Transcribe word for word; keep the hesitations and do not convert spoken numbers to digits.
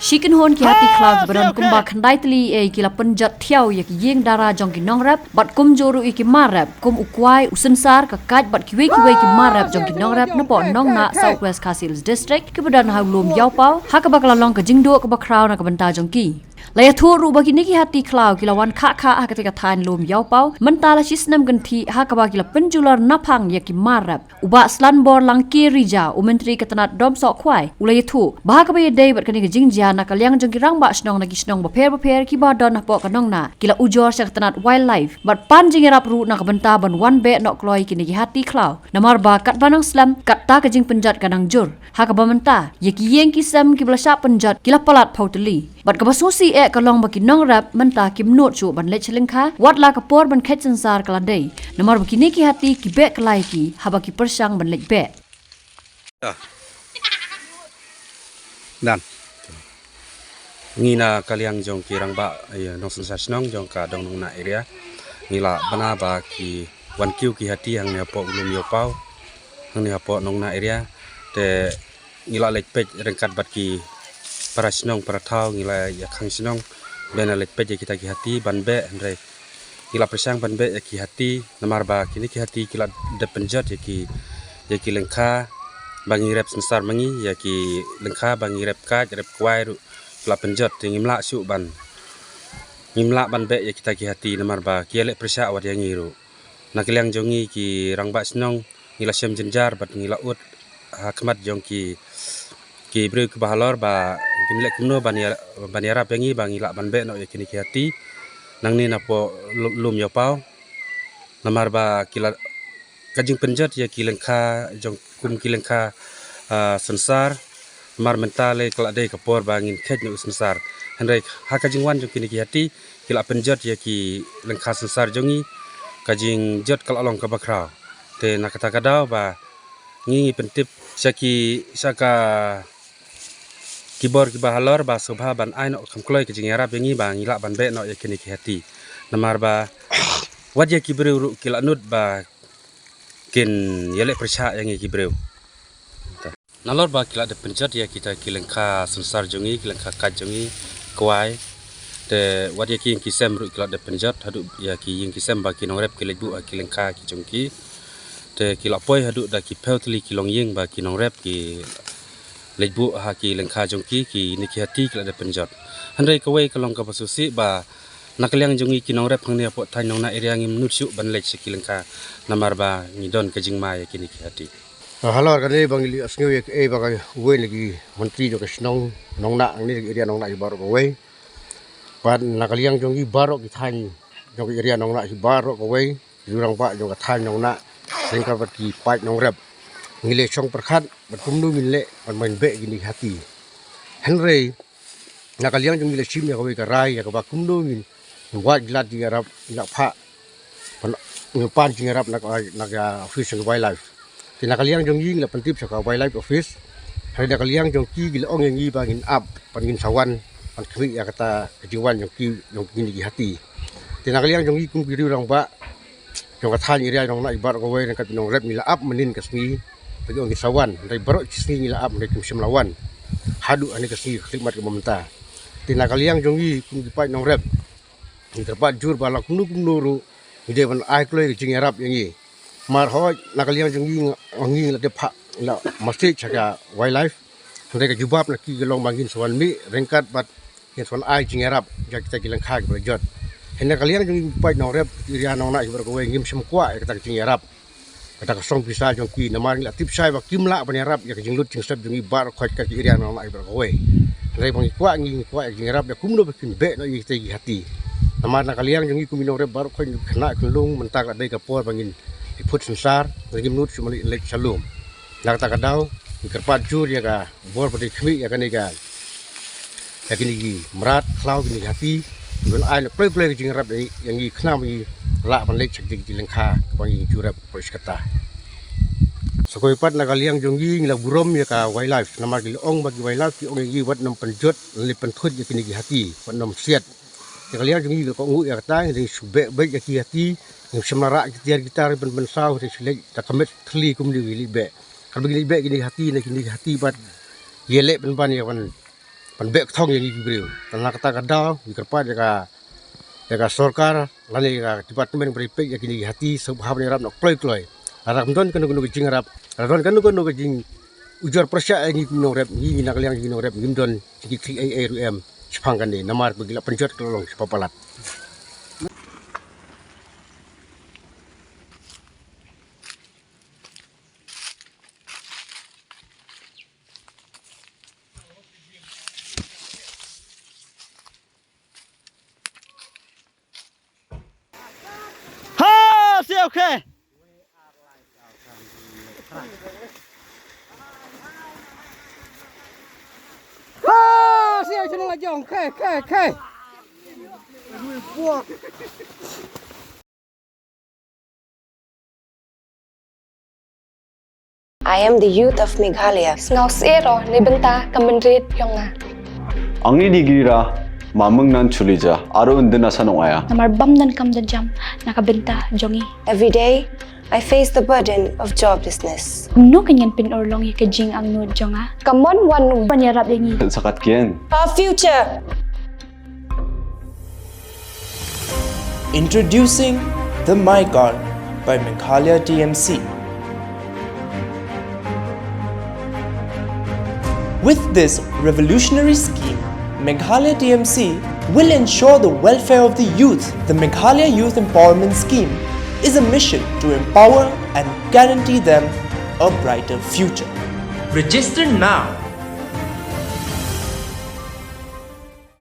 Shi kynhun ki hati khlaw kiba don kumba khyndai tylli ei ki la pynjot thiaw ïa ki ïing dara jong ki nongrep bad kumjuh ruh ïa ki mar rep kum u kwai, u synsar, ka kait bad kiwei kiwei ki mar rep jong ki nongrep napoh Nongnah, South West Khasi Hills District, kiba don ha u lum Ïawpaw, ha kaba ka la long ka jingduh kaba khraw na ka bynta jong ki. La ïathuh ruh ba kine ki hati khlaw ki la wan khah khah ha katei ka thaiñ lum Ïawpaw mynta la shi snem kynthih, ha kaba ki la pynjulor naphang ïa ki mar rep. U Bah Slanbor Langkyrija, u Myntri ka tnat Dom Sohkhwai, u la ïathuh ba ha kaba ïadei bad kane ka jingjia, na ka liang jong ki rangbah shnong na ki shnong bapher bapher kiba don hapoh ka Nongnah, ki la ujor sha ka tnat Wildlife bad pan jingïarap ruh na ka bynta ban wan beh noh kloi kine ki hati khlaw. Namar ba katba nang slem, katta ka jingpynjot ka nang jur. Ha kaba mynta, ïa ki ïing ki sem kiba la shah pynjot ki la palat phew tylli. Bad kaba sngewsih eh ka long ba ki nongrep mynta kim nud shuh ban leit sha lyngkha, wat la ka por ban kheit synsar ka la dei. Namar ba kine ki hati ki beh kylla ïa ki haba ki pyrshang ban leit beh. Ah. Dan. Ngi na ka liang jong ki rangbah, eh, nongsynsar shnong jong ka Dong Nongnah area, ngi la bna ba ki wan kiew ki hati hangne hapoh u lum Ïawpaw, hangne hapoh Nongnah area. Te ngi la leit peit ryngkat bad ki para shnong para thaw, ngi la ïa khang shnong ban leit peit ïa kita ki hati ban beh, hynrei ngi la pyrshang ban beh ïa ki hati namar ba kine ki hati ki la dep pynjot ïa ki, ïa ki lyngkha ba ngi rep synsar ma ngi, ïa ki lyngkha ba ngi rep kait rep kwai ruh ki la pynjot. Te ngim lah shuh ban, ngim lah ban beh ïa kita ki hati namar ba ki ïaleh pyrshah wat ïa ngi ruh. Na ka liang jong ngi ki rangbah shnong ngi la shem jynjar bad ngi la ud ha khmat jong ki, ki briew kiba halor ba kin leh kumno ban ïa, ban ïarap ïa ngi ba ngi lah ban beh noh ïa kine ki hati nangne napoh lu-, lum Ïawpaw. Namar ba ki la, ka jingpynjot ïa ki lyngkha jong kum ki lyngkha, ah, synsar, namar mynta lei ka la dei ka por ba ngin kheit noh u synsar. Hynrei ha ka jingwan jong kine ki hati ki la pynjot ïa ki lyngkha synsar jong ngi, ka jingjot ka la long kaba khraw. Te na kata ka daw ba ngi, ngi pyntip sha ki, sha ka, ki bor kiba halor ba sngewbha ban ai noh kham kloi ka jingïarap ïa ngi ba ngi lah ban beh noh ïa kine ki hati. Namar ba wat ïa ki briew ruh ki la nud ba kin ïaleh pyrshah ïa ngi ki briew. Nalor ba ki la dep pynjot ïa kita ki lyngkha synsar jong ngi, ki lyngkha kait jong ngi, kwai. Te wat ïa ki ïing ki sem ruh ki la dep pynjot haduh ïa ki ïing ki sem ba ki nongrep ki leit buh ha ki lyngkha ki jong ki. Te ki la poi haduh da ki phew tylli ki longïing ba ki nongrep ki leit buh ha ki lyngkha jong ki, kine ki hati ki la dep pynjot. Hynrei kawei ka long kaba sngewsih ba na ka liang jong ngi ki nongrep hangne hapoh thaiñ Nongnah area ngim nud shuh ban leit sha ki lyngkha namar ba ngi don ka jingma ïa kine ki hati. Ah, halor kane ba ngi la sngew ïa kaei ba kawei na ki myntri jong ka shnong Nongnah hangne na ka area Nongnah hi baroh kawei. Bad na ka liang jong ngi baroh ki thaiñ jong ka area Nongnah hi baroh kawei, ki rangbah jong ka thaiñ Nongnah, ryngkat bad ki paid nongrep, ngi la shong pyrkhat bad kumno ngin leh ban, ban beh kine ki hati. Hynrei na ka liang jong ngi la shim ïa kawei ka rai ïa kaba kumno ngin wad jingïarap, ngi la phah, pan, ngin pan jingïarap na ka, na ka office jong wildlife. Te na ka liang jong ngi ngi la pyntip sha ka wildlife office. Hynrei na ka liang jong ki, ki la ong ïa ngi ba ngin ap ban, ngin sa wan ban khmih ïa kata ka jingwan jong ki, jong kine ki hati. Te na ka liang jong ngi kum ki riew rangbah jong ka thaiñ area Nongnah hi baroh kawei ryngkat ki nongrep ngi la ap mynnin ka sngi. Te ki ong ngin sa wan, hynrei baroh shi sngi ngi la ap hynrei kim shym la wan. Haduh hangne ka sngi ka khyllipmat kaba mynta. Te na ka liang jong ngi kum ki paid nongrep, ngi kyrpad jur ba la kumno kumno ruh ngi dei ban ai kloi ka jingïarap ïa ngi. Namar hooid na ka liang jong ngi, ngi la dep phah, la message sha ka wildlife. Hynrei ka jubab na ki ka long ba ngin sa wan mih ryngkat bad ngin sa wan ai jingïarap ïa kita ki lyngkha kiba la jot. Hynrei na ka liang jong ngi paid nongrep area Nongnah hi baroh kawei ngim shym kwah ïa kata ka jingïarap, kata ka song pisa jong ki, namar ngi la tip shai ba kim lah ban ïarap ïa ka jinglut jingsep jong ngi baroh khoit ka ki area Nongnah hi baroh kawei. Hynrei ba ngi kwah, ngi kwah ïa ka jingïarap ïa kumno ba kin beh noh ïa kita ki hati. Namar na ka liang jong ngi kum ki nongrep baroh khoit ngi khynnah khynlung, mynta ka dei ka por ba ngin ïa phut synsar, ngim nud shuh ban leit sha lum. Na kata ka daw ngi kyrpad jur ïa ka bor ba dei khmih ïa kane ka, ïa kine ki mrad khlaw, kine ki hati, ban ai noh kloi kloi ka jingïarap ïa ngi khnang ba ngi lah ban leit sha kine ki lyngkha kaba ngi ju rep poi shi katta. Sa kawei pat na ka liang jong ngi ngi la burom ïa ka wildlife namar ki la ong ba ki wildlife ki ong ïa ngi wat nym pynjot lane pynthut ïa kine ki hati, wat nym siat. Ïa ka liang jong ngi ka kohnguh ïa kata, ngi dei shu beh beh ïa ki hati, ngim shym la rah ki tiar ki tar ban pynsaw, te shu leit da ka met thylli kumne ki leit beh. Katba ki leit beh kine ki hati, na kine ki hati pat ïaleh pynban ïa ban pynbeit kthong ïa ngi ki briew. Te na kata ka daw ngi kyrpad ïa ka, ïa ka sorkar lane ïa ka department ba ïapeit ïa kine ki hati sngewbha ban ïarap noh kloi kloi. Lada kam don kano kano ka jingïarap, lada don kano kano ka jingujor pyrshah ïa ngi ki nongrep, ngi na ka liang ki nongrep ngim don jingkitkhlieh ei ei ruh em shaphang kane, namar ba ki la pynjot ka la long shaphang palat. Ha, siap, okay. Ha, siap, sini ngajong. Okay, okay, okay. I am the youth of Meghalaya. Sngewsih ruh na bynta ka mynried jong nga. Ang ni di gira ma meng nan chuli ja, aro undin asa nong aya. Namar bam dan kam dan jam na ka bynta jong i. Every day, I face the burden of joblessness. Kumno kan ngan pynurlong ïa ka jingangnud jong nga? Ka mon wan ban ïarap ïa ngi. Sakat kien. Our future. Introducing the MyCard by Meghalaya T M C. With this revolutionary scheme, Meghalaya T M C will ensure the welfare of the youth. The Meghalaya Youth Empowerment Scheme is a mission to empower and guarantee them a brighter future. Register now